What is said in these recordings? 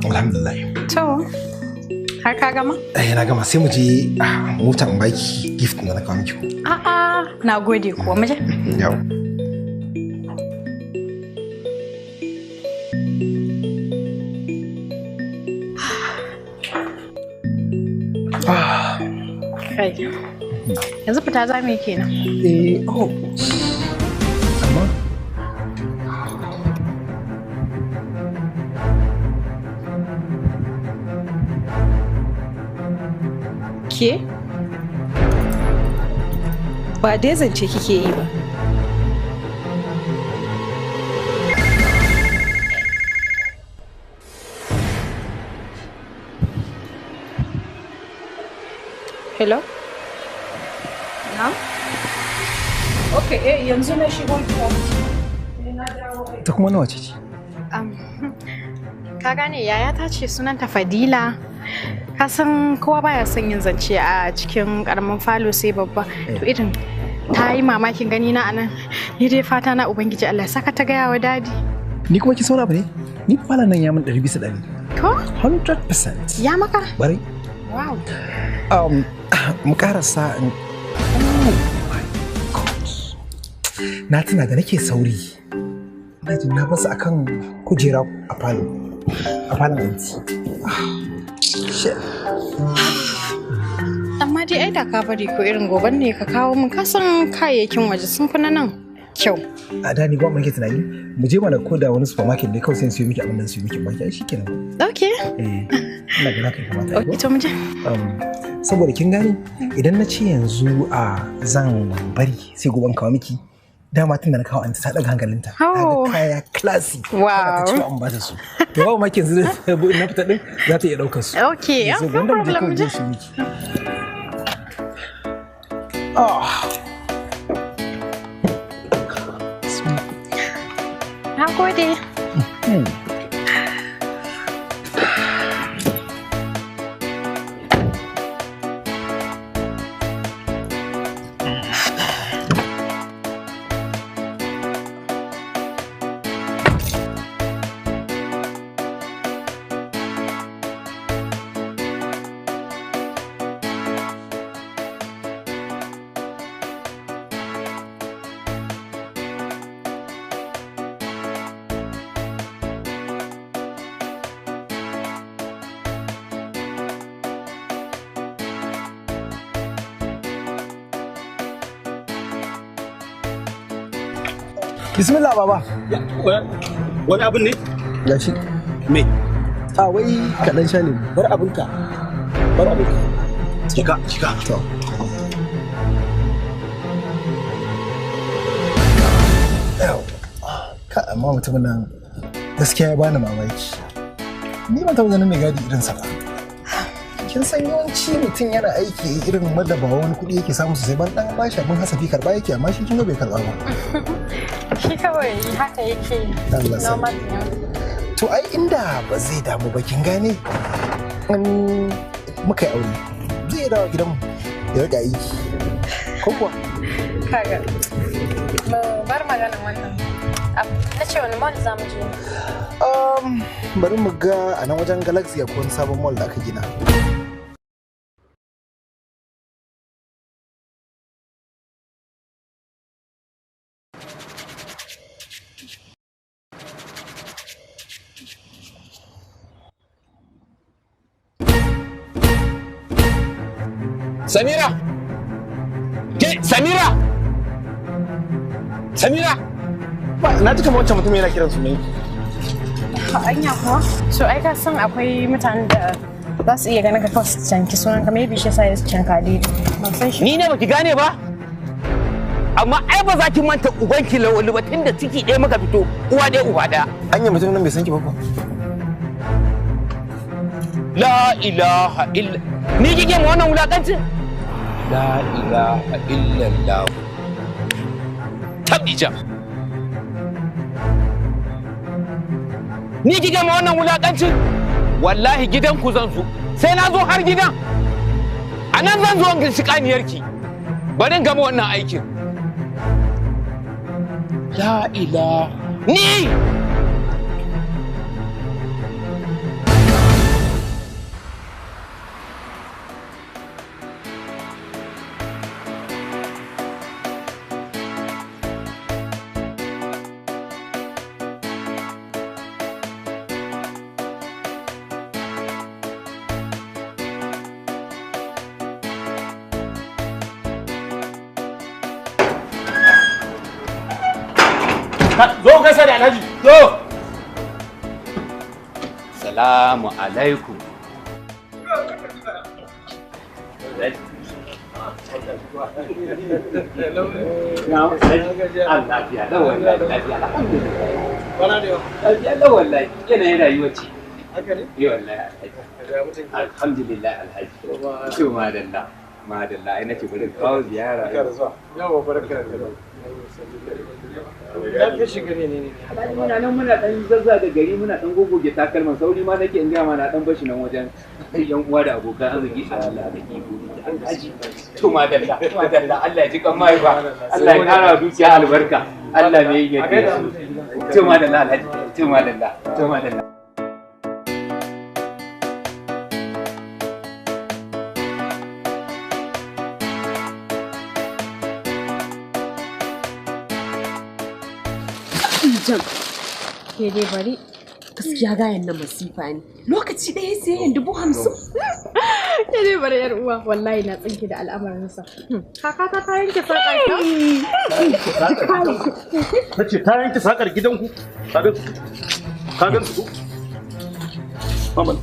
Alhamdulillah. To, har ka gama? Eh, na gama, sai mu je mota in baki gift da na kawo miki. A'a, na gode kuwa, mu je. Yau. Kai. Yanzu fita za mu yi kenan. Eh, oh. Amma Ke? Ba dai zance kike yi ba. Hello? Na? Okay, eh, yanzu na shigo gida. Ta kuma nawa ce ce? Ka gane, yaya ta ce sunanta Fadila. Ka san kowa baya son yin zance a cikin karamin falo sai babba. To irin ta yi mamakin gani na anan. Ni dai fata na Ubangiji Allah saka ta gaya wa dadi. Ni kuma ki sauna ba ne? Ni falon nan ya min 100%. Ko? 100%. Ya maka? Bari. Wow. Mu karasa in. Oh my God. Na tuna da nake sauri. Na ji na basu akan kujera a falo. A falon anti. Shit. Amma dai ai da ka bari ko irin goban ne ka kawo min, ka san kayayyakin waje sun fi na nan kyau. A da ni ba mu nake tunani mu je mana ko da wani supermarket ne kawai sai in siyo miki abin nan, siyo miki baki, ai shikenan. Okay. Eh, ina ga haka ya kamata. Okay, to mu je. Saboda kin gane idan na ce yanzu a zan bari sai gobe in kawo miki, dama tun da na kawo anti ta daga hankalinta. Ta ga kaya classy. Wow. Ta ce an ba ta su. To babu maki yanzu na fita din za ta iya daukar su. Okay, So, no gwanda mu je problem, kawai mu je. je su miki. Ah. Na gode. Bismillah baba. Wani abin ne? Gashi. Me? A wai kaɗan sha lemu. Bar abinka. Bar abinka. Jika, jika. To. Ka amma mutumin nan gaskiya ya bani mamaki. Ni ban taɓa ganin mai gadi irinsa ba. Kin san yawanci mutum yana aiki irin wanda ba wani kuɗi yake samu sosai ban dan bashi abin hasafi karɓa yake, amma shi kin ga bai karɓa ba. Shi kawai haka yake. Allah sarki. Normal. To ai inda ba zai damu ba, kin gane? In muka yi aure zai dawo gidanmu ya riƙa aiki. Ko kuwa? Kaga. Mu bar maganin wannan. Na ce wani mall za mu je? Bari mu ga a nan wajen Galaxy akwai wani sabon mall da aka gina. Samira! Ke, Samira! Samira! Ba, na ji kamar wancan mutum yana kiran sunan ki. Anya kuwa? So ai ka san akwai mutanen da za su iya ganin ka kawai su canki sunan ka, maybe shi yasa ya canka daidai. Ban san shi. Ni ne baki gane ba? Amma ai ba za ki manta ubanki Lawali ba tunda ciki ɗaya muka fito, uwa ɗaya uba ɗaya. Anya mutum nan bai san ki ba ko? La ilaha illa. Ni kike ma wannan wulakancin? La ilaha illallah. Tabdija. Ni kike ma wannan wulakancin? Wallahi gidanku zan zo. Sai na zo har gidan. A nan zan zo in gishi kaniyarki. Bari in gama wannan aikin. La ilaha. Ni! Zo gaisa da Alhaji. Zo. Salamu alaikum. Alhamdulillah Alhaji. To madalla. Madalla ai nace bari kawo ziyara. Yawa barka da ya shiga ne. Alhaji muna nan muna dan zazza da gari muna dan gogoge takalman sauri ma nake in ga ma na dan bashi nan wajen yan uwa da abokan arziki Allah da iko. Alhaji to madalla madalla Allah ya ji kan mai ba. Allah ya kara dukiya albarka. Allah ne ya yi su. To madalla Alhaji to madalla to madalla. Jam, ke dai bari gaskiya gayan nan masifa ne. Lokaci ɗaya sai yin 50,000. Ke dai bari yar uwa wallahi na tsinke da al'amarinsa. Kakata ta yanke sarƙar ta. Ta ce ta yanke sarƙar gidanku. Ka gan su? Maman.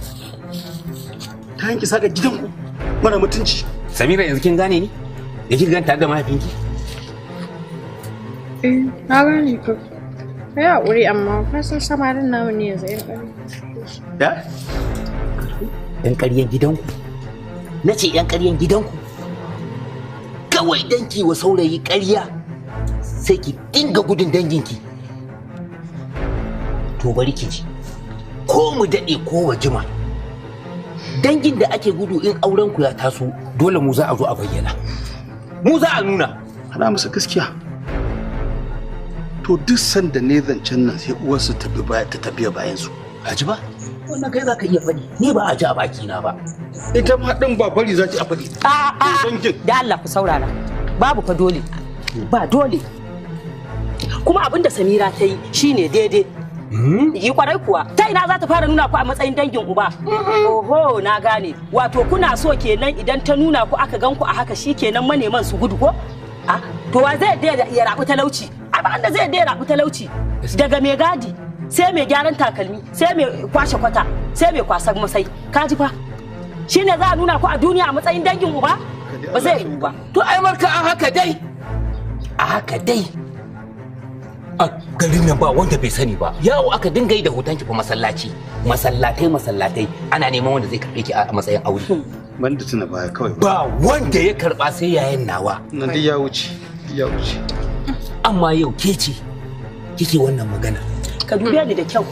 Ta yanke sarƙar gidanku. Mara mutunci. Samira yanzu kin gane ni? Da kika ganta da mahaifinki? Eh, na gane ka. Ka yi haƙuri amma ka san samarin namu ne yanzu 'yan ƙarya. Ya? 'Yan ƙaryan gidanku? Na ce 'yan ƙaryan gidanku? Kawai danki wa saurayi ƙarya sai ki dinga gudun danginki. To bari ki ji, ko mu daɗe ko wa jima. Dangin da ake gudu in aurenku ya taso dole mu za a zo a bayyana. Mu za a nuna. Ana musu gaskiya. To duk sanda ne zancen nan sai uwarsu ta bi baya ta tafiya bayan su. A ji ba? Wannan kai za ka iya faɗi. Ni ba a ji a baki na ba. Ita ma ɗin ba bari za ki a faɗi. A'a, da Allah ku saurara. Babu fa dole. Ba dole. Kuma abin da Samira ta yi shine daidai. Yi kwarai kuwa. Ta ina za ta fara nuna ku a matsayin dangin uba? Oho, na gane. Wato kuna so kenan idan ta nuna ku aka gan ku a haka shi kenan maneman su gudu ko? A to wa zai ya rabu talauci? Ba wanda zai dai rabu talauci daga mai gadi sai mai gyaran takalmi sai mai kwashe kwata sai mai kwasan masai kaji fa shine za a nuna ku a duniya a matsayin dangin uba ba zai yiwu ba. To ai marka a haka dai a haka dai a garin nan ba wanda bai sani ba yawo aka dinga yi da hoton ki fa masallaci masallatai masallatai ana neman wanda zai karbe ki a matsayin aure. Banda tuna baya kawai ba wanda ya karba sai yayin nawa nan dai ya wuce ya wuce. Amma yau ke ce kike wannan magana. Ka dube ni da kyau.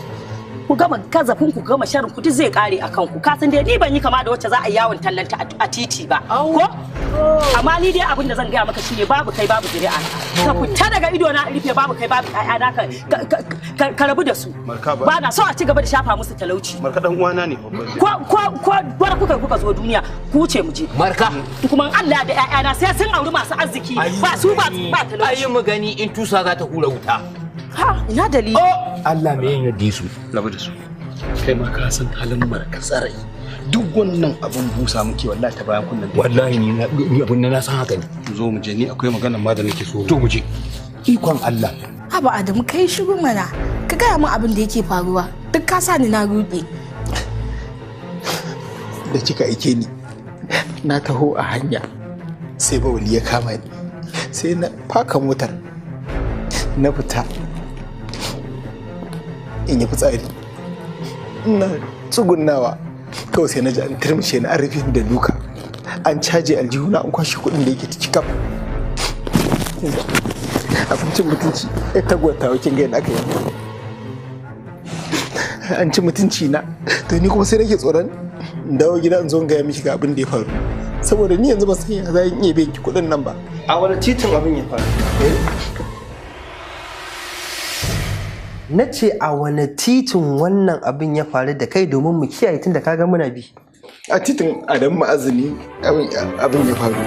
Ku gama kazafin ku gama sharrin ku duk zai kare akan ku. Ka san dai ni ban yi kama da wacce za a yi yawon tallanta a titi ba. Ko? Amma ni dai abin da zan gaya maka shine babu kai babu zuri'a. Ka fita daga ido na rufe babu kai babu ƴaƴa na ka rabu da su. Ba na so a ci gaba da shafa musu talauci. Marka dan uwana ne. Ko ko ko gwara kuka zo duniya ku wuce mu je. Marka. Kuma Allah da ƴaƴana sai sun auri masu arziki ba su ba ba talauci. Ayi mu gani in tusa za ta hura wuta. Ha ina dalili. Allah me yin yadda su. Rabu da su. Kai ma ka san halin marka tsarai. Duk wannan abun busa muke wallahi ta bayan kunnen. Wallahi ni abun na san haka ne. Zo mu je ni akwai magana ma da nake so. To mu je. Ikon Allah. Haba Adamu kai shiru mana. Ka gaya min abin da yake faruwa. Duk ka sa ni na ruɗe. Da kika aike ni. Na taho a hanya. Sai bawali ya kama ni. Sai na faka motar. Na fita. In yi fitsari. Ina tsugunnawa. Kawai sai na ji an turmushe ni an rufe ni da duka. An caje aljihuna an kwashe kuɗin da yake ciki kaf. Abincin mutunci ya tagwata wakin ga yadda aka yi. An ci mutunci na. To ni kuma sai nake tsoron in dawo gida in zo in gaya miki ga abin da ya faru. Saboda ni yanzu ba san ya za in iya biyan ki kuɗin nan ba. A wani titin abin ya faru? Na ce a wane titin wannan abin ya faru da kai domin mu kiyaye tun da kaga muna bi. A titin Adamu Ma'azu ne abin ya faru.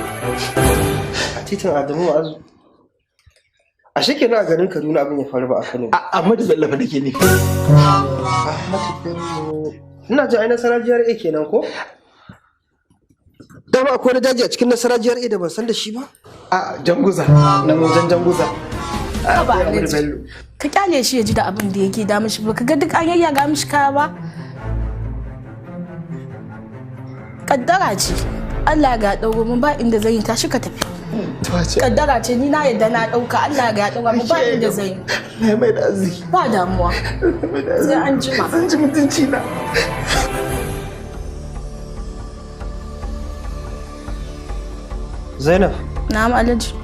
A titin Adamu Ma'azu? A shi kenan a garin Kaduna abin ya faru ba a Kano. Ahmadu Bello fa nake ne. Ahmadu Bello. Ina jin ai Nasara GRA kenan ko? Dama akwai wani daji a cikin Nasara GRA da ban san da shi ba? A Janguza, nan wajen Janguza. Haba Alhaji. Ka kyale shi ya ji da abin da yake da mishi ba ka ga duk an yayyaga mishi kaya ba. Kaddara ce. Allah ga ɗauro mun ba inda zan yi, tashi ka tafi. Kaddara ce, ni na yadda na ɗauka, Allah ga ɗaura mun ba inda zan yi. Na mai da arziki. Ba damuwa. Sai an jima. Zan ji mutunci na. Zainab. Na'am Alhaji.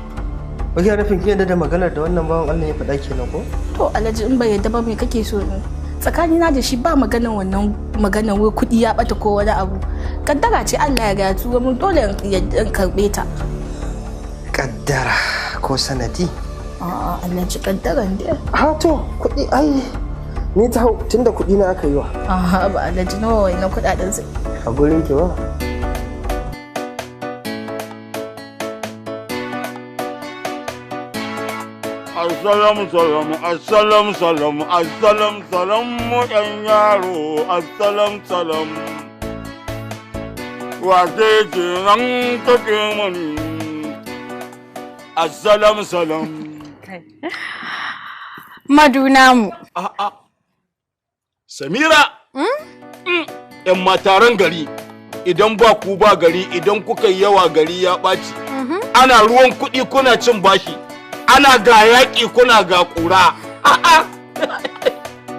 Wai kina nufin kin yadda da maganar da wannan bawan Allah ya faɗa kenan ko? To Alhaji, in bai yadda ba me kake so ne? Tsakanina da shi ba maganan wannan maganan wai kuɗi ya ɓata ko wani abu. Kaddara ce, Allah ya ga turo mun, dole in karɓe ta. Kaddara ko sanadi? A'a Alhaji, kaddaran dai. Ha to kuɗi ai ni ta hau tunda kuɗi na aka yi wa. A'a ba Alhaji, nawa wannan kuɗaɗen su? A gurin ki ba. Assalamu salamu, assalamu salamu, assalamu salamu ɗan yaro, assalamu salamu. Wace ce nan take mani? Assalamu salam. Maduna mu. A'a. Samira. ‘Yan mataran gari, idan ba ku ba gari, idan kuka yi yawa gari ya ɓaci. Ana ruwan kuɗi kuna cin bashi. Ana ga yaƙi kuna ga ƙura. A'a.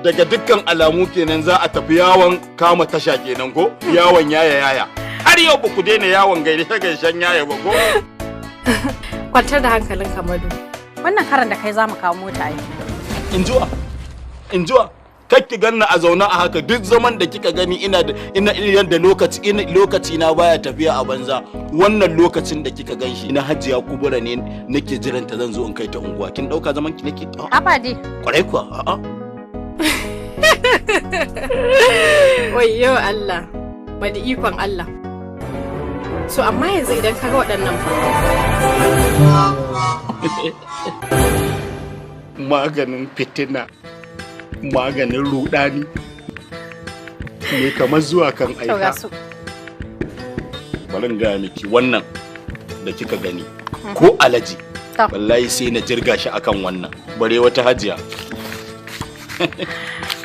Daga dukkan alamu kenan za a tafi yawon kama tasha kenan ko? Yawon yaya yaya. Har yau ba ku daina yawon gaishe gaishen yaya ba ko? Kwantar da hankalinka Madu. Wannan karan da kai za mu kawo mota ai. Injuwa. Injuwa. Kar ki ganna a zaune a haka, duk zaman da kika gani ina da ina yadda lokaci ina lokaci na baya tafiya a banza. Wannan lokacin da kika gan shi na Hajiya Kubura ne nake jiran ta, zan zo in kai ta unguwa. Kin dauka zaman ki nake? Haba dai. Kwarai kuwa, a'a. Wayyo Allah. Bada ikon Allah. So amma yanzu idan ka ga waɗannan fa. Maganin fitina, maganin rudani ne kamar zuwa kan aika. Bari in gaya miki, wannan da kika gani ko alaji wallahi sai na jirga shi akan wannan, bare wata hajiya.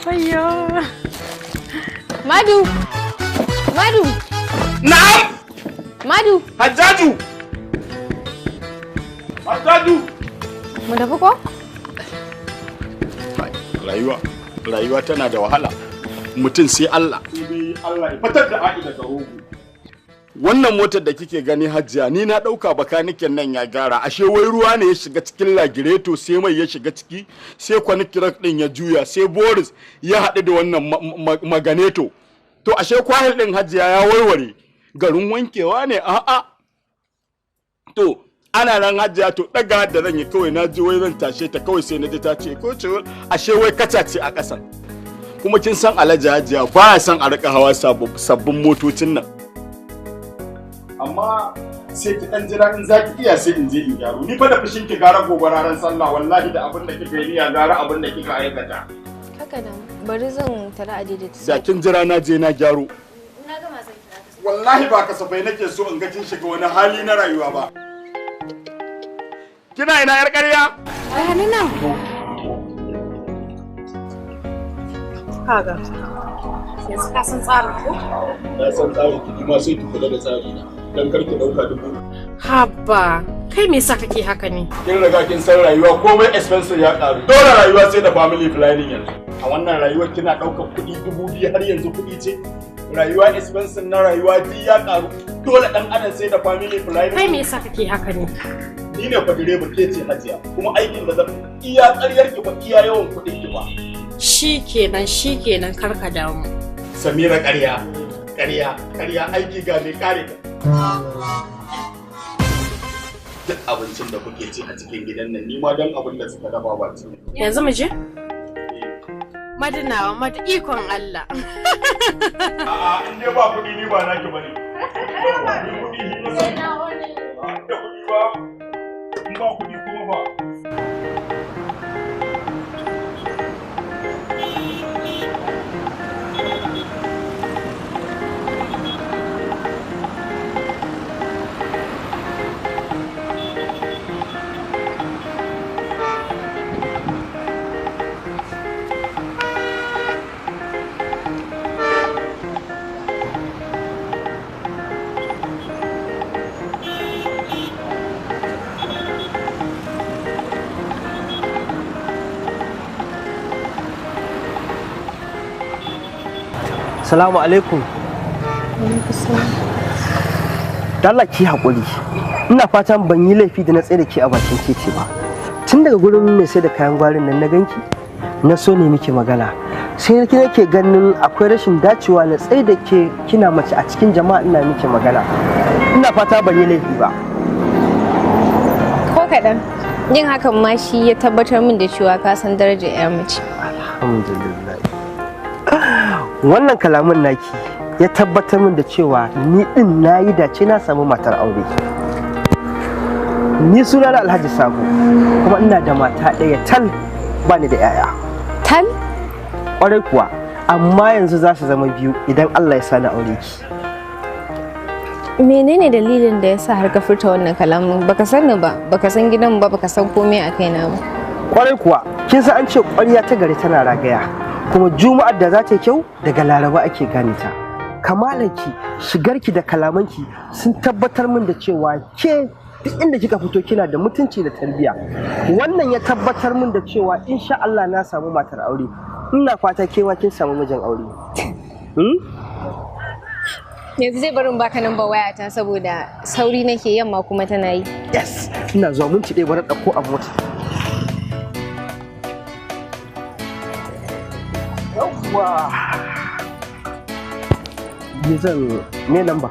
Wayyo. Madu. Madu. Na'am. Madu. Hajjaju. Hajjaju. Mu tafi ko? Rayuwa, rayuwa tana da wahala. Mutum sai Allah. Allah ya fitar da a'i daga rogo. Wannan motar da kike gani Hajiya, ni na dauka bakaniken nan ya gyara, ashe wai ruwa ne ya shiga cikin lagireto, sai mai ya shiga ciki, sai kwanikirak din ya juya, sai Boris ya haɗu da wannan maganeto. To ashe kwahil din Hajiya ya warware. Garin wankewa ne, a'a. To ana nan Hajiya, to daga da zan yi kawai na ji wai zan tashe ta kawai, sai na ji ta ce ko ce ashe wai kaca ce a ƙasan. Kuma kin san Alhaji Hajiya baya son a rika hawa sabbin motocin nan. Amma sai ki dan jira in za ki iya, sai in je in gyaro. Ni fa da fushin ki gara gobe ranar sallah, wallahi da abin da kika yi niyya gara abin da kika aikata. Haka nan, bari zan tara a daidaita. Da kin jira na je na gyaro. Na gama zan kira ka. Wallahi ba kasafai nake so in ga kin shiga wani hali na rayuwa ba. Kina ina yar ƙarya? Gani nan. Kaga. Yanzu ka san tsarin ko? Na san tsarin ki, ma sai ki kula da tsari na. Dan kar ki dauka dubu. Haba, kai me yasa kake haka ne? Kin riga kin san rayuwa komai expensive ya karu. Dole rayuwa sai da family planning yanzu. A wannan rayuwar kina daukar kuɗi 2000 har yanzu kuɗi ce. Rayuwa expensive na rayuwa duk ya karu. Dole dan adam sai da family planning. Kai me yasa kake haka ne? Ni ne fa direba, ke ce Hajiya, kuma aikin da zan iya ƙaryar ki ba iya yawan kuɗin ki ba. Shikenan, shikenan, karka damu. Samira ƙarya, ƙarya, ƙarya, aiki ga mai kare ka. Duk abincin da kuke ci a cikin gidan nan ni ma dan abin da suka dafa ba ci. Yanzu mu je? Madinawa mad ikon Allah. A'a, in dai ba kuɗi ni ba naki bane. Ni kuɗi ni na sani. Da kuɗi ba. In ba kuɗi kuma ba. Salamu alaikum. Allah ki haƙuri. Ina fatan ban yi laifi da na tsaye da ke a bakin titi ba. Tun daga gurin mai sai da kayan gwarin nan na ganki, na so ne miki magana. Sai nake ganin akwai rashin dacewa na tsaye da ke kina mace a cikin jama'a ina miki magana. Ina fata ban yi laifi ba. Ko kaɗan. Yin hakan ma shi ya tabbatar min da cewa ka san darajar 'ya mace. Alhamdulillah. Wannan kalamun naki ya tabbatar min da cewa ni din nayi dace na samu matar aure. Ni suna na Alhaji Sabo, kuma ina da mata ɗaya tal, bani da 'ya'ya. Tal? Ƙwarai kuwa, amma yanzu za su zama biyu idan Allah ya sa na aure ki. Menene dalilin da ya sa har ka furta wannan kalamun? Baka san ni ba, baka san gidan ba, baka san komai a kaina ba. Ƙwarai kuwa, kin san an ce ƙwarya ta gari tana ragaya, kuma juma'ar da za ta yi kyau daga Laraba ake gane ta. Kamalanki, shigarki da kalamanki sun tabbatar min da cewa ke duk inda kika fito kina da mutunci da tarbiyya. Wannan ya tabbatar min da cewa insha Allah na samu matar aure. Ina fata ke ma kin samu mijin aure. Yanzu zai barin baka namba wayata saboda sauri nake, yamma kuma tana yi. Yes, ina zuwa, minti ɗaya, bari ɗauko a mota. Yawwa. Ni zan me namba?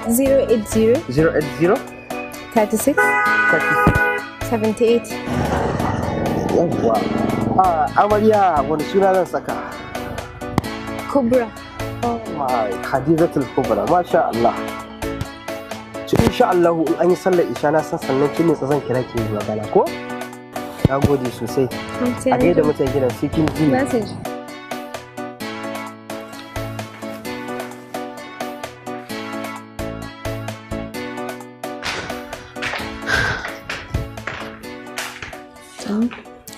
080 080 36 36 78. Yawwa. Ah, amarya, wani suna zan saka? Kubra. Oh my, Khadijatul Kubra, masha Allah. To insha Allah in an yi sallar isha na san sannan kin ne zan kira ki yi magana ko? Na gode sosai. A gaida mutan gidan, sai kin ji. Za su ji.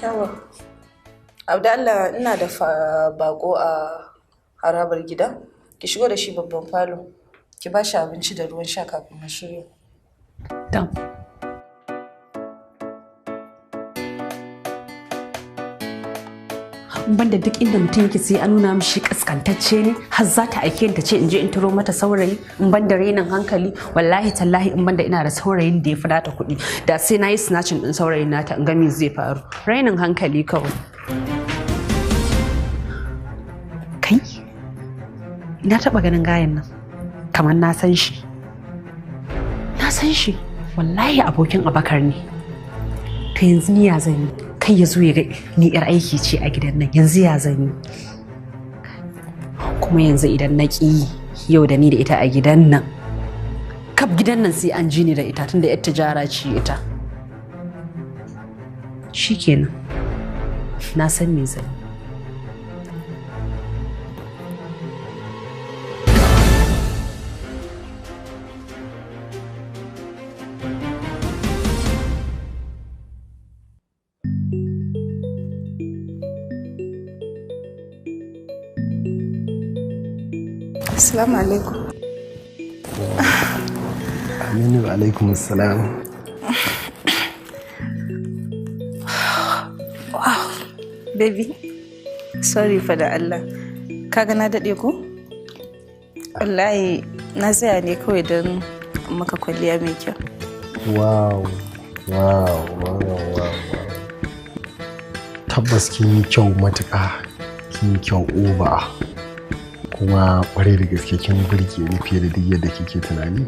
Yawa. Abdallah, ina da bako a harabar gida. Ki shigo da shi babban falo. Ki ba shi abinci da ruwan sha kafin mu shirya. Dam. Banda duk inda mutum yake sai an nuna mishi kaskantacce ne, har za ta aike ni ta ce in je in turo mata saurayi. In banda rainin hankali, wallahi tallahi in banda ina da saurayin da ya fi nata kuɗi, da sai na yi snatching din saurayin nata in ga me zai faru. Rainin hankali kawai. Kai, na taɓa ganin gayan nan, kamar na san shi, na san shi wallahi, abokin Abakar ne. To yanzu ni ya zan yi? Kai ya zo ya ga ni yar aiki ce a gidan nan, yanzu ya zan yi? Kuma yanzu idan na ƙi yau da ni da ita a gidan nan, kaf gidan nan sai an ji ni da ita, tunda yar tijara ce ita. Shikenan, na san me zan yi. Assalamu alaikum. Aminu alaikum assalam. Wow, baby. Sorry fa da Allah. Kaga na daɗe ko? Wallahi na tsaya ne kawai don maka kwalliya mai kyau. Wow. Tabbas kin yi kyau matuƙa, kin yi kyau over. Kuma ƙwarai da gaske kin burge ni fiye da duk yadda kike tunani.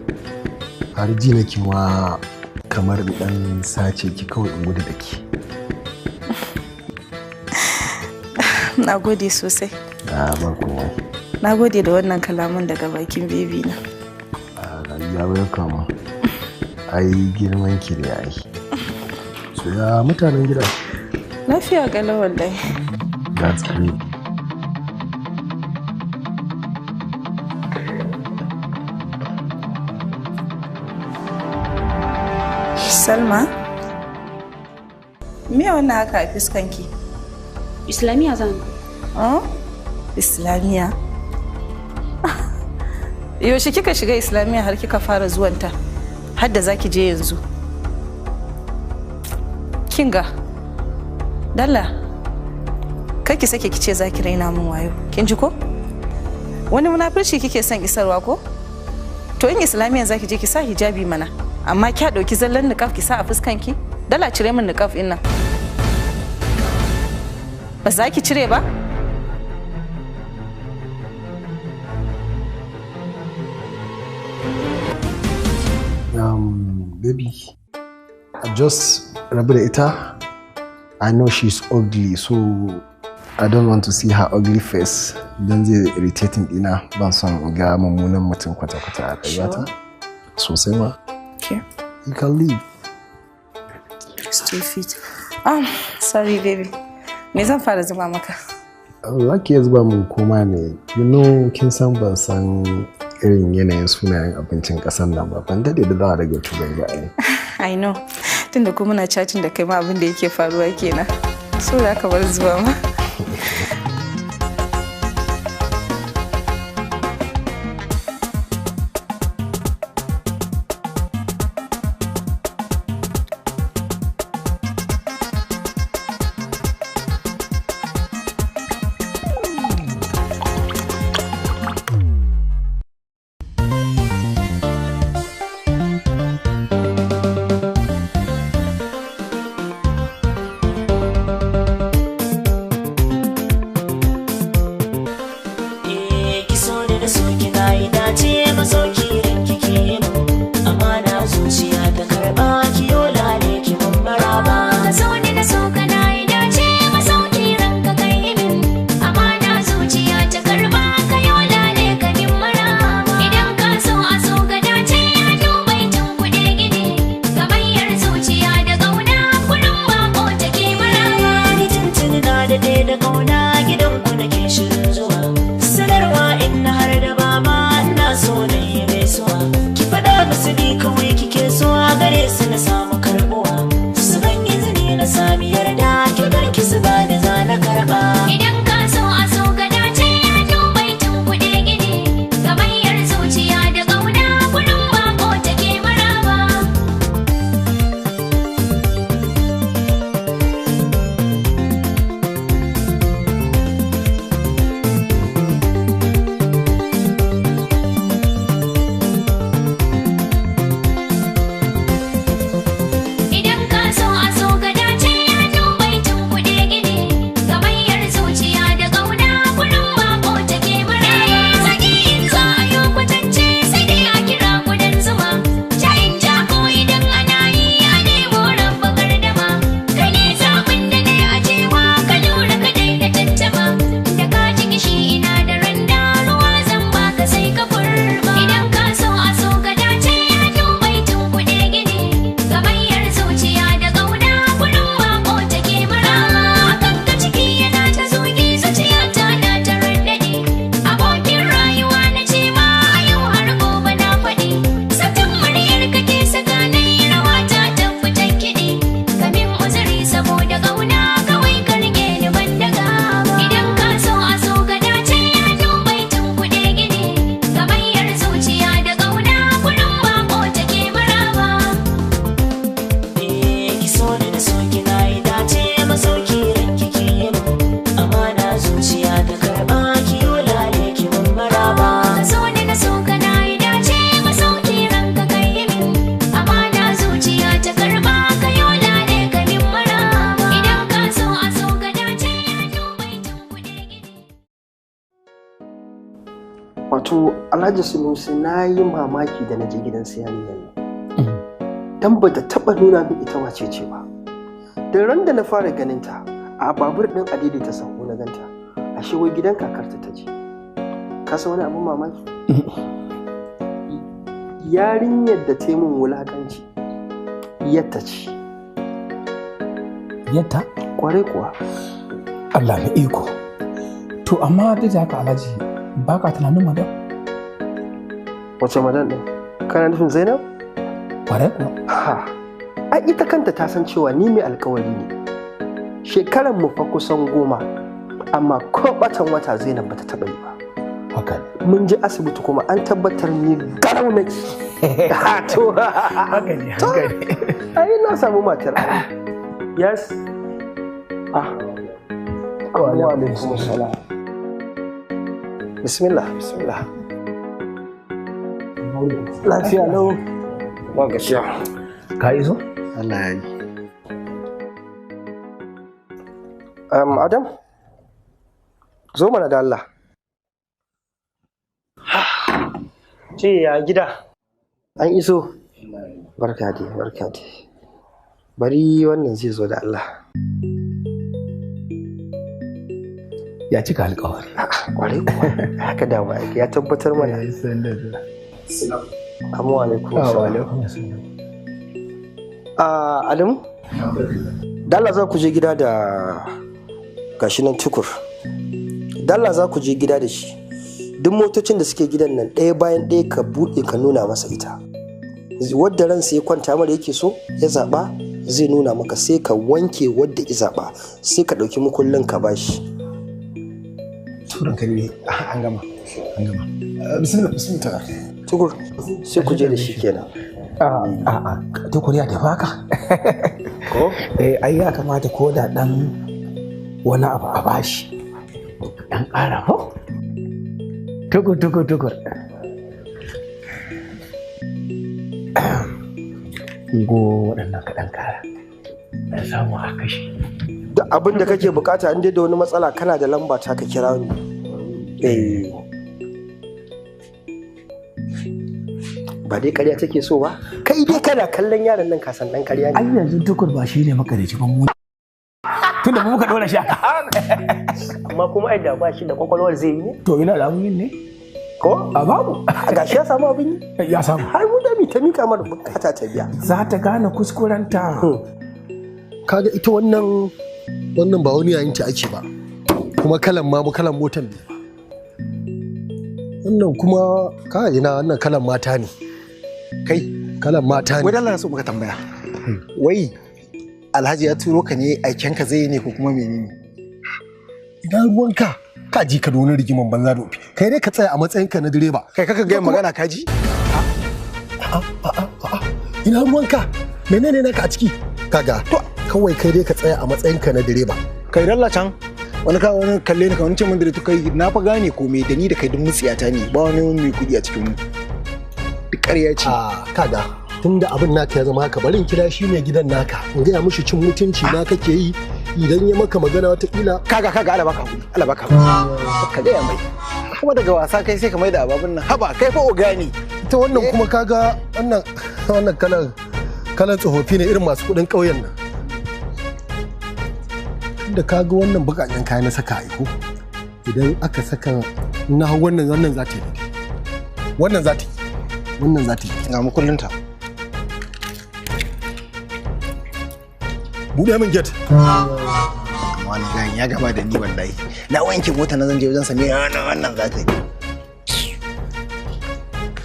Har ji nake ma kamar in ɗan sace ki kawai in gudu da ke. Na gode sosai. A ba komai. Na gode da wannan kalaman daga bakin baby na. A rayuwa welcome. Ai girman ki ne ai. So ya mutanen gida? Lafiya kalau wallahi. That's great. Salma? Me wannan haka a fuskanki? Islamiyya zan. Oh? Islamiyya? Yaushe kika shiga Islamiyya har kika fara zuwanta? Har da zaki je yanzu? Kinga, Dalla, kar ki sake kice zaki raina min wayo. Kin ji ko? Wani munafurci kike son isarwa ko? To in islamiyya zaki je ki sa hijabi mana. Amma kya dauki zallan niqab ki sa a fuskan ki? Dala cire min niqab din nan. Ba za ki cire ba? Baby, I just rabu da ita. I know she's ugly, so I don't want to see her ugly face. Don zai irritating dina, ban son ga mummunan mutum kwata-kwata a rayuwata. Sosai ma. Okay. You can leave. It's 2 feet. Sorry baby. Me zan fara zuba maka? Za ki iya zuba mun koma ne. You know, kin san ban san irin yanayin sunayen abincin ƙasar nan ba. Ban daɗe da za a daga Turai ba ai. I know. Tunda kuma muna chatting da kai ma abin da yake faruwa kenan. So za ka bar zuwa ma. Wato Alhaji Sunusi na yi mamaki da na je gidan su yarinyar nan. Dan ba ta taɓa nuna min ita wace ce ba. Da ran da na fara ganin ta a babur ɗin a daidaita sahu na ganta. Ashe wai gidan kakarta ta je. Ka san wani abin mamaki? Yarinyar da ta yi min wulakanci yatta ce. Yatta? Kwarai kuwa. Allah na iko. To amma duk da haka Alhaji ba ka tunanin madam? Wace madam ɗin? Kana nufin Zainab? Kwarai kuwa. Ha. Ai ita kanta ta san cewa ni mai alkawari ne. Shekaran mu fa kusan 10, amma ko batan wata Zainab bata taɓa yi ba. Haka. Mun je asibiti kuma an tabbatar ni garau nake. Ha to. Haka ne, haka ne. Ai na samu matar. Yes. Ah. Wa alaikum salam. Bismillah, bismillah. Lafiya lau. Ba gajiya. Ka iso? Allah ya yi. Adam? Zo mana da Allah. Ce ya gida. An iso. Barka dai, barka dai. Bari wannan zai zo da Allah. Ya cika alƙawari. Kwarai kuwa. Haka dama ya tabbatar mana. Amma alaikum salam. Adamu? Dalla za ku je gida da gashi nan Tukur. Dalla za ku je gida da shi. Duk motocin da suke gidan nan ɗaya bayan ɗaya ka buɗe ka nuna masa ita. Wadda ransa ya kwanta mara yake so ya zaɓa zai nuna maka, sai ka wanke wadda ya zaɓa sai ka ɗauki mukullin ka bashi. Turan ka ne an gama. An gama. Bismillah, bismillah. Tukur sai ku je da shi kenan. A'a, Tukur ya tafi haka. Ko? Eh, ai ya kamata ko da ɗan wani abu a bashi. Ɗan ƙara ko? Tukur, tukur, tukur. Go waɗannan kaɗan ƙara. Da samu a kashe. Duk abin da kake bukata in dai da wani matsala kana da lamba ta ka kira ni. Eh. Ba dai ƙarya take so ba? Kai dai kana kallon yaron nan ka san ɗan ƙarya ne. Ai yanzu Tukur ba shi ne makareci ba mu. Tunda mu muka ɗora shi aka. Amma kuma ai da ba shi da kwakwalwar zai yi ne? To ina da abun yin ne? Ko? A babu. Ga shi ya samu abin yi? Ya samu. Har mu da mi ta mika mana bukata ta biya. Za ta gane kuskurenta. Kaga ita wannan wannan ba wani yayin ta ake ba. Kuma kalan ma kalan motar ne. Wannan kuma ka ina wannan kalan mata ne. Kai kalan mata ne. Wai Allah na so muka tambaya. Wai Alhaji ya turo ka ne aiken ka zai ne ko kuma menene? Ina ruwanka? Ka ji ka da wani rigiman banza da ofi. Kai dai ka tsaya a matsayinka na direba. Kai kaka gaya magana ka ji? A'a. Ina ruwanka? Menene naka a ciki? Kaga to kawai kai dai ka tsaya a matsayinka na direba. Kai dalla can. Wani ka wani kalle ni ka wani ce min dire kai na fa gane komai da ni da kai duk mutsiyata ne ba wani mai kudi a cikin mu. Duk ƙarya ce. Kaga tunda abin naka ya zama haka bari in kira shi ne gidan naka in gaya mishi cin mutunci na kake yi idan ya maka magana watakila. Kaga kaga Allah baka hakuri Allah baka hakuri ka gaya mai kuma daga wasa kai sai ka mai da ababun nan haba kai fa ogani. Ita wannan kuma kaga wannan wannan kalan kalan tsofaffi ne irin masu kuɗin ƙauyen nan. Tunda kaga wannan buƙaƙen kaya na saka aiko idan aka saka na hau wannan wannan za ta yi wannan za ta yi wannan za ta yi. Ga mukullinta. Buɗe min gate. Amma wani gayan ya gama da ni wallahi. Na wanke mota na zan je wajen Samira wannan wannan za ta yi.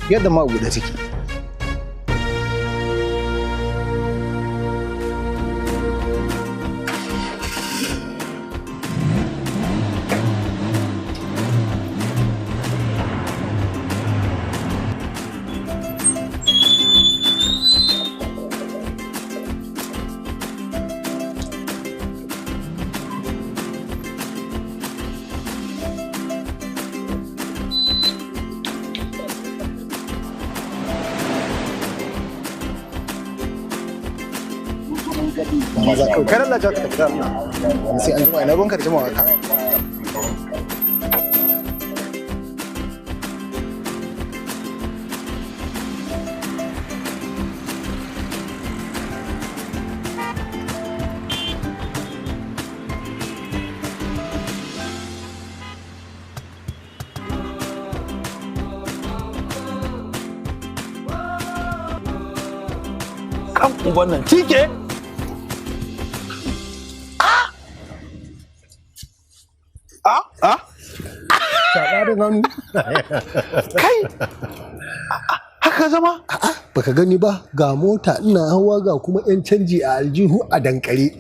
Yadda ma buɗe take. Kar Allah ka tafi Allah. Sai an jima ina ruwanka da jimawa ka. Kan uban nan tike. Shaɓa da hannu. Kai! Haka zama? Baka gani ba ga mota ina hawa ga kuma 'yan canji a aljihu a dankare.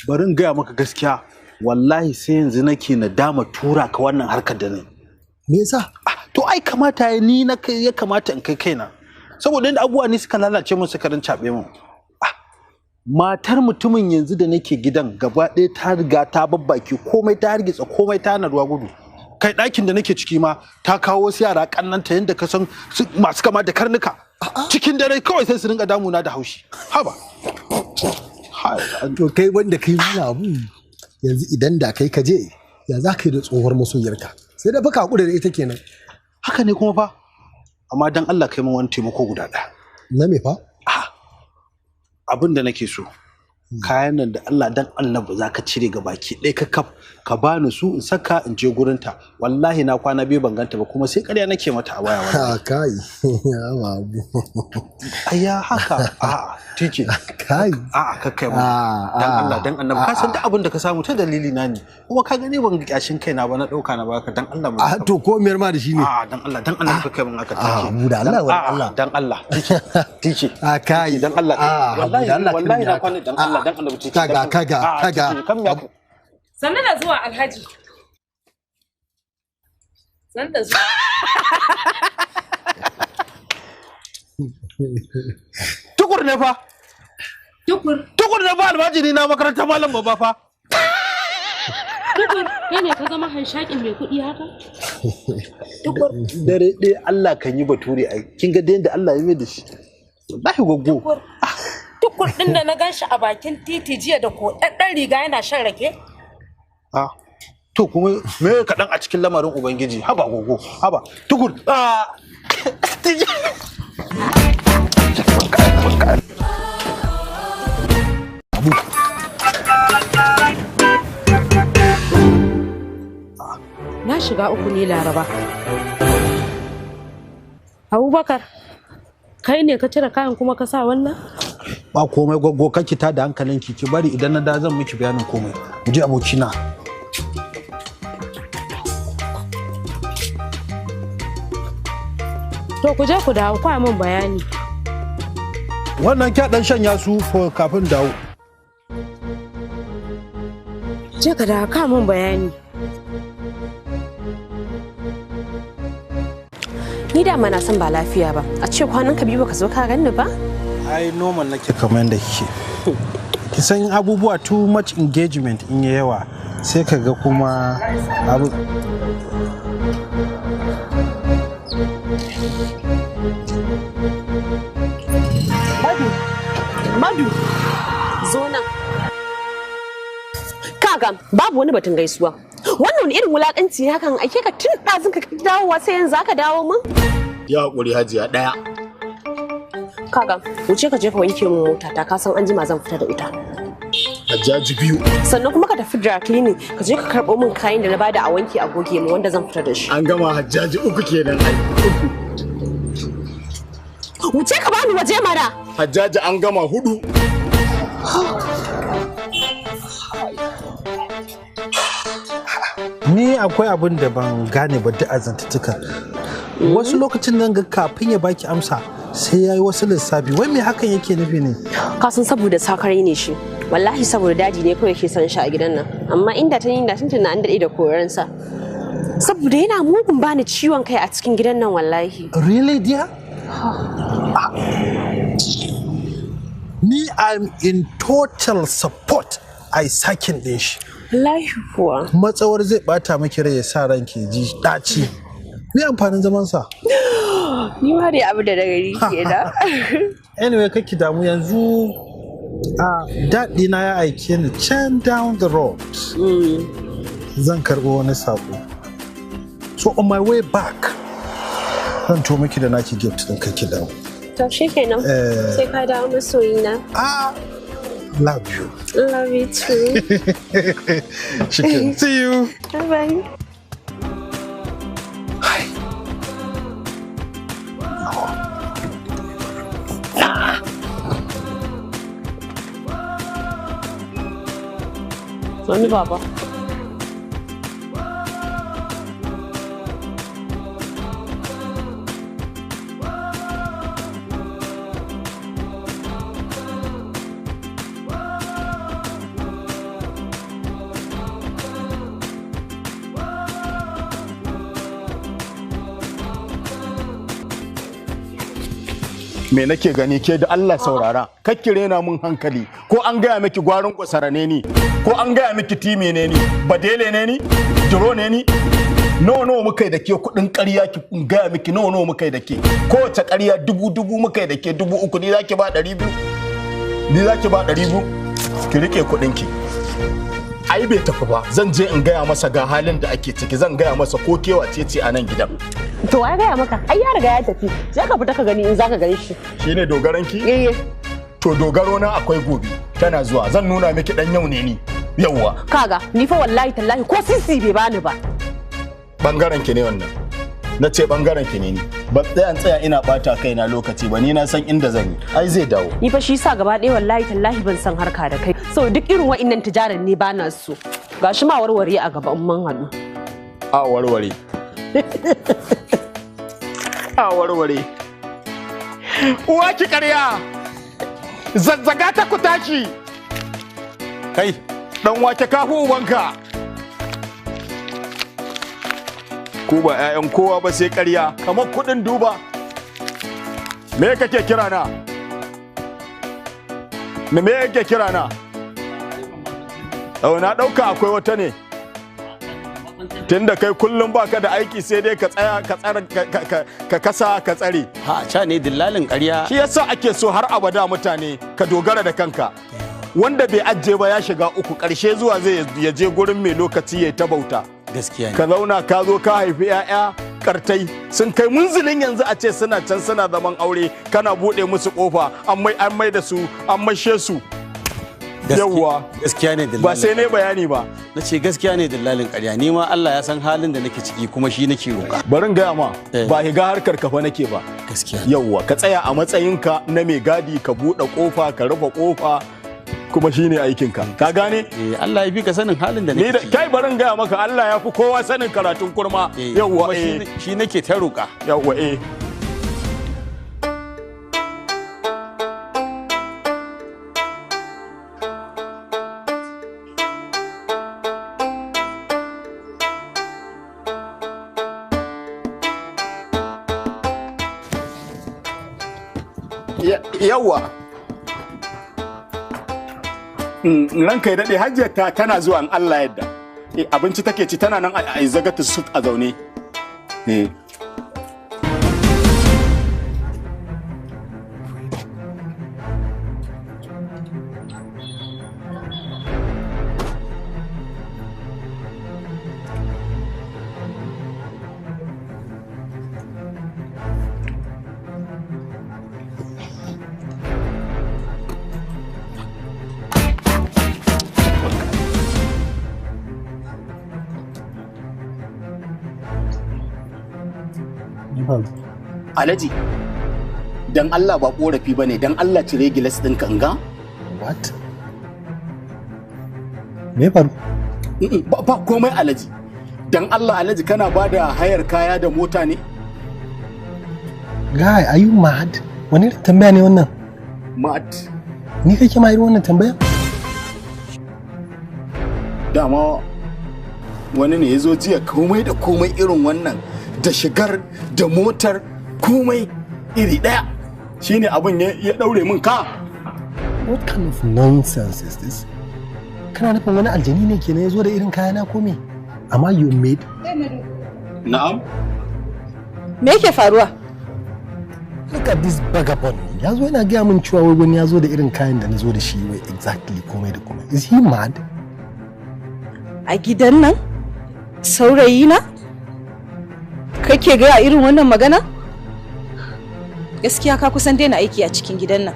Bari in gaya maka gaskiya wallahi sai yanzu nake nadama tura ka wannan harkar da nayi. Me yasa? To ai kamata ya ni na kai ya kamata in kai kaina. Saboda inda abubuwa ne suka lalace mun suka rincaɓe mun. Matar mutumin yanzu da nake gidan gaba ɗaya ta riga ta babbake komai ta hargitsa komai ta hana ruwa gudu. Kai, ɗakin da nake ciki ma ta kawo wasu yara kannanta yadda ka san masu kama da karnuka. Cikin dare kawai sai su rinka damuna da haushi. Haba. To kai wanda kai wani abu yanzu, idan da kai ka je, ya za ka yi da tsohuwar masoyiyarka? Sai da baka hakura da ita kenan. Haka ne kuma fa. Amma dan Allah kai min wani taimako guda ɗaya. Na me fa? Abin da nake so, kayan nan da Allah dan Annabi za ka cire ga baki ɗaya ka kaf ka bani su in saka in je gurinta. Wallahi na kwana 2 ban ganta ba, kuma sai ƙarya nake mata a waya wallahi. Ha kai, ya abu. Aya haka, a'a tike. Kai. A'a, kakkai mu. Dan Allah dan Annabi, ka san duk abin da ka samu ta dalili na ne. Kuma ka gani ban ga kyashin kaina ba na ɗauka na baka, dan Allah mu. A to ko miyar ma da shi ne. A'a, dan Allah dan Annabi, kakkai mun haka tike. A mu da Allah wani Allah. Dan Allah tike tike. A kai. Dan Allah. Wallahi wallahi na kwana, dan Allah dan Annabi tike. Kaga kaga kaga. Sannu da zuwa, Alhaji. Sannu da zuwa. Tukur ne fa. Tukur. Tukur ne fa, almajiri na makarantar malam babba fa. Tukur, kai ne ka zama hanshakin mai kuɗi haka? Tukur. Dare ɗaya Allah kan yi bature ai. Kin ga da yadda Allah ya mai da shi. Wallahi goggo. Tukur ɗin da na ganshi a bakin titi jiya da koɗaɗɗen riga yana shan rake? Ah. To kuma me kaɗan a cikin lamarin Ubangiji? Haba goggo, haba. Tukur. Ah. Na shiga uku ne, Laraba. Abubakar, kai ne ka cire kayan kuma ka sa wannan? Ba komai gwaggo, kake ta da hankalinki, ki bari idan na da zan miki bayanin komai. Mu je abokina. To ku je ku dawo kwa min bayani. Wannan kya dan shanya su kafin dawo. Je ka dawo ka min bayani. Ni da ma na san ba lafiya ba. A ce kwanan ka 2 baka zo ka ganni ba? Ai normal nake kamar yadda kike. Ki san abubuwa too much engagement in yi yawa sai ka ga kuma abu. Madu, Madu, zo nan. Kaga babu wani batun gaisuwa. Wannan wani irin wulakanci hakan ake ka tun ɗazun ka dawowa sai yanzu aka dawo min? Ya haƙuri Hajiya ɗaya. Kaga, wuce ka je ka wanke min mota ta, ka san an jima zan fita da ita. Hajjaji biyu. Sannan kuma ka tafi dry cleaning ka je ka karɓo min kayan da na bada a wanke a goge min wanda zan fita da shi. An gama, Hajjaji uku kenan ai. Uku. Wuce ka bani waje mana. Hajjaji an gama, hudu. Ni akwai abin da ban gane ba duk azantattuka. Wasu lokacin nan ga kafin ya baki amsa sai ya yi wasu lissafi. Wai me hakan yake nufi ne? Ka san saboda sakarai ne shi. Wallahi saboda daji ne kawai ke son shi a gidan nan. Amma inda ta inda tun tuna an daɗe da koransa. Saboda yana mugun bani ciwon kai a cikin gidan nan wallahi. Really, dear? Ni I'm in total support ai sakin din shi. Wallahi kuwa. Matsawar zai bata miki rai ya sa ranki ji daci. Me amfanin zaman sa? Ni ma dai abu da gari kenan. Anyway, kake damu yanzu, a daɗi na ya aike ni can down the road. Zan karɓo wani sako. So on my way back zan to miki da naki gift din, kake dawo. To shikenan. Sai ka dawo masoyina. Ah, love you. Love you too. Shikenan. See you. Bye bye. Hi. Sani baba. Me nake gani ke da Allah saurara, kakki rena mun hankali. Ko an gaya miki gwarin kwasara ne ni? Ko an gaya miki time ne ni? Badele ne ni? Duro ne ni? Nawa nawa muka yi da ke kuɗin ƙarya ki gaya miki nawa nawa muka yi da ke. Kowace ƙarya 1000 muka yi da ke 3000 ni zaki ba 200. Ni zaki ba 200. Ki rike kuɗin ki. Ai bai tafi ba. Zan je in gaya masa ga halin da ake ciki. Zan gaya masa ko kewa ce ce a nan gidan. To ai gaya maka, ai ya riga ya tafi. Sai ka fita ka gani in zaka gani shi. Shine dogaran ki? Eh. To dogaro na akwai gobe. Tana zuwa. Zan nuna miki dan yau ne ni. Yawwa. Kaga, ni fa wallahi tallahi ko sisi bai bani ba. Bangaren ki ne wannan. Na ce bangaren ki ne ni. Ba tsaya tsaya ina bata kaina lokaci ba, ni na san inda zan yi. Ai zai dawo. Ni fa shi sa gaba ɗaya wallahi tallahi ban san harka da kai. So duk irin wa'innan tijaran ne bana so. Gashi ma warware a gaban mun haɗu. A warware. A warware. Uwa ki ƙarya. Zazzaga ta ku tashi. Kai, dan wake kafu ubanka. Ku ba 'ya'yan kowa ba sai ƙarya kamar kuɗin duba. Me kake kira na? Me kake kira na? Oh, na ɗauka akwai wata ne. Tunda kai kullum baka da aiki sai dai ka tsaya ka tsare ka kasa ka tsare. Ha, ca ne dillalin ƙarya. Shi yasa ake so har abada mutane ka dogara da kanka. Wanda bai ajiye ba ya shiga uku, ƙarshe zuwa zai ya je gurin mai lokaci ya ta bauta. Gaskiya ne. Ka zauna ka zo ka haifi 'ya'ya kartai sun kai munzulin yanzu a ce suna can suna zaman aure, kana buɗe musu ƙofa an mai da su an mashe su. Yawwa. Gaskiya ne dillalin. Ba sai ne bayani ba. Na ce gaskiya ne dillalin ƙarya. Ni ma Allah ya san halin da nake ciki kuma shi nake roƙa. Barin gaya ma ba higa harkar kafa nake ba. Gaskiya. Yawwa, ka tsaya a matsayinka na mai gadi, ka buɗe ƙofa ka rufe ƙofa kuma shine aikinka. Ka gane? Eh, Allah ya fi ka sanin halin da nake ciki. Kai barin gaya maka Allah ya fi kowa sanin karatun kurma. Yawwa, eh. Shi nake ta roƙa. Yawwa, eh. Yawwa. Ranka ya daɗe, hajjiyar ta tana zuwa in Allah yadda. Abinci take ci, tana nan a zagata sut a zaune. Alhaji, dan Allah ba korafi ba ne, dan Allah cire gilas ɗinka in ga? What? Me faru? Ba komai Alhaji. Dan Allah Alhaji, kana ba da hayar kaya da mota ne? Guy, are you mad? Wani irin tambaya ne wannan? Mad. Ni kake ma irin wannan tambaya? Dama wani ne ya zo jiya komai da komai irin wannan, da shigar da motar komai iri ɗaya, shine abin ya ɗaure min ka. What kind of nonsense is this? Kana nufin wani aljani ne kenan ya zo da irin kayana ko me? Amma you made? Na'am. Me yake faruwa? Look at this vagabond. Ya zo yana gaya min cewa wai wani ya zo da irin kayan da na zo da shi, wai exactly komai da komai. Is he mad? A gidan nan? Saurayi na? Kake gaya irin wannan magana? Gaskiya ka kusan daina aiki a cikin gidan nan.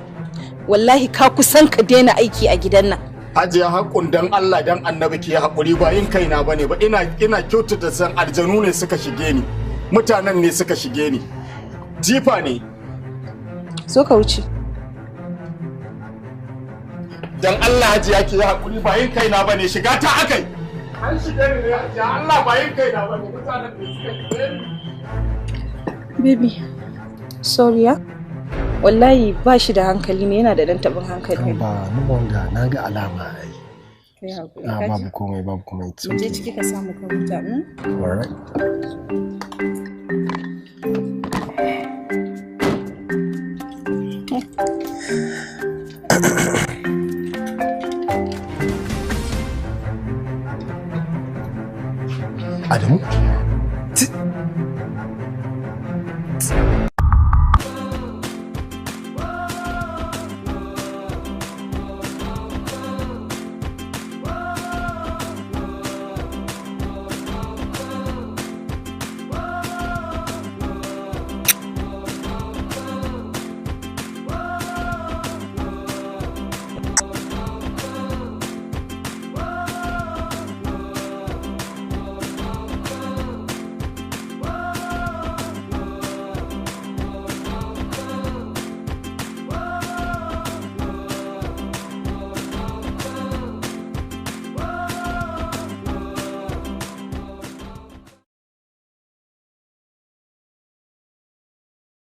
Wallahi ka kusan ka daina aiki a gidan nan. Hajiya, haƙun dan Allah dan Annabi ki haƙuri, ba yin kaina bane ba, ina kyautata san aljanu ne suka shige ni. Mutanen ne suka shige ni. Jifa ne. So ka wuce. Dan Allah Hajiya ki haƙuri, ba yin kaina bane, shiga ta akai. An shige ni ne Hajiya, Allah ba yin kaina bane, mutanen ne suka shige ni. Baby, sorry ya. Wallahi ba shi da hankali ne, yana da dan tabin hankali. Ba, no wonder, na ga alama ai. Kai hakuri. Ah, babu komai, babu komai. It's Mu je okay. ciki ka samu ka huta. All right.